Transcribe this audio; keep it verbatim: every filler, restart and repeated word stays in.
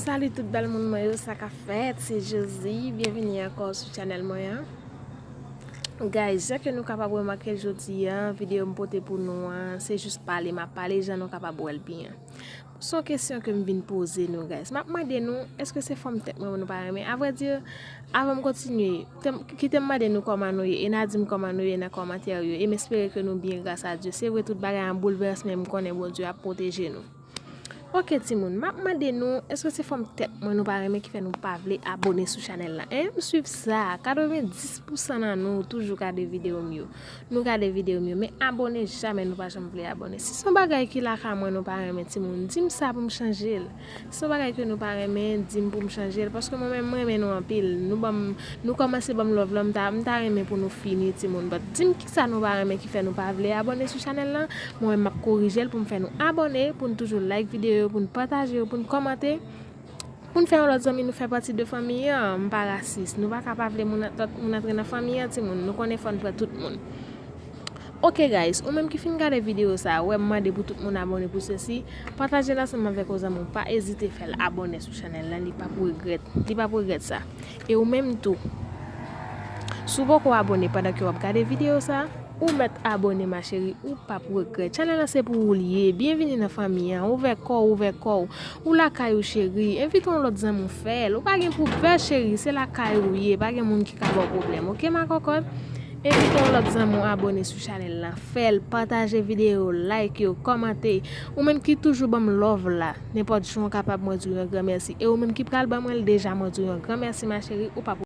Salut tout bèl moun mwen yo, sa k ap fèt? Se Josie, byenvini ankò sou channel mwen an. Guys, jan ke nou kapab remake l jodi a, videyo m pote pou nou an, se jis pale, m ap pale jan nou kapab wè l byen. Se yon kesyon ke m vin poze nou, guys. M ap mande nou, èske se fòm tèt mwen nou pa renmen? Avrèdi, avan m kontinye, tem- kite m mande nou kòman nou ye, e n a di m kòman nou ye nan kòmantè yo, e m espere ke nou byen, gras a Dye. Se vre, tout bagay an boulvès, men m konnen Bondye ap pwoteje nou. Ok, timoun, m ap mande nou, èske se fòm tèt mwen nou pa renmen ki fè nou pa vle abone sou chanèl la? En, m swiv sa, katrevenndis pousan nan nou toujou gade videyo m yo. Nou gade videyo m yo, men abone, jamè nou pa janm vle abone. Si se yon bagay ki lakay mwen nou pa renmen, timoun, di m sa pou m chanje l. Si se yon bagay ke nou pa renmen, di m pou m chanje l, paske mwen menm, m renmen nou anpil. Nou ban m, nou kòmanse ban m love la, m ta, m ta renmen pou nou fini, timoun. But di m kisa nou pa renmen ki fè nou pa vle abone sou chanèl la. Mwen menm, m ap korije l pou m fè nou abone, pou n toujou like videyo yo, pou n pataje yo, pou n kòmante, pou n fè yon lòt zanmi nou fè pati de fanmi an. M pa rasis. Nou pa ka pa vle moun, lòt moun antre nan fanmi an, timoun. Nou konnen fò n pran tout moun. Ok, guys, ou menm ki fin gade videyo sa, wè m mande pou tout moun abone pou sesi, pataje l ansanm avèk yon zanmi w, pa ezite fè l abone sou chanèl la, li p ap regrèt, li p ap regrèt sa. E ou menm tou, si w poko abone pandan ke w ap gade videyo sa, ou mèt abone, ma chérie, ou p ap regrèt. Chanèl la se pou ou li ye. Byenvini nan fanmi an. Ouvè kò w, ouvè kò w. Ou lakay ou, cheri. Envite yon lòt zanmi w fè l. Ou pa gen pou pè, cheri. Se lakay ou ye. Pa gen moun ki ka ba w pwoblèm. Ok, ma cocotte? Envite yon lòt zanmi w abone sou chanèl la. Fè l, pataje videyo, like yo, kòmante. Ou menm ki toujou ban m love la. Nenpòt jan w kapab, mwen di w yon gran mèsi. E ou menm ki pral ban mwen l deja, mwen di w yon gran mèsi, ma chérie. Ou p ap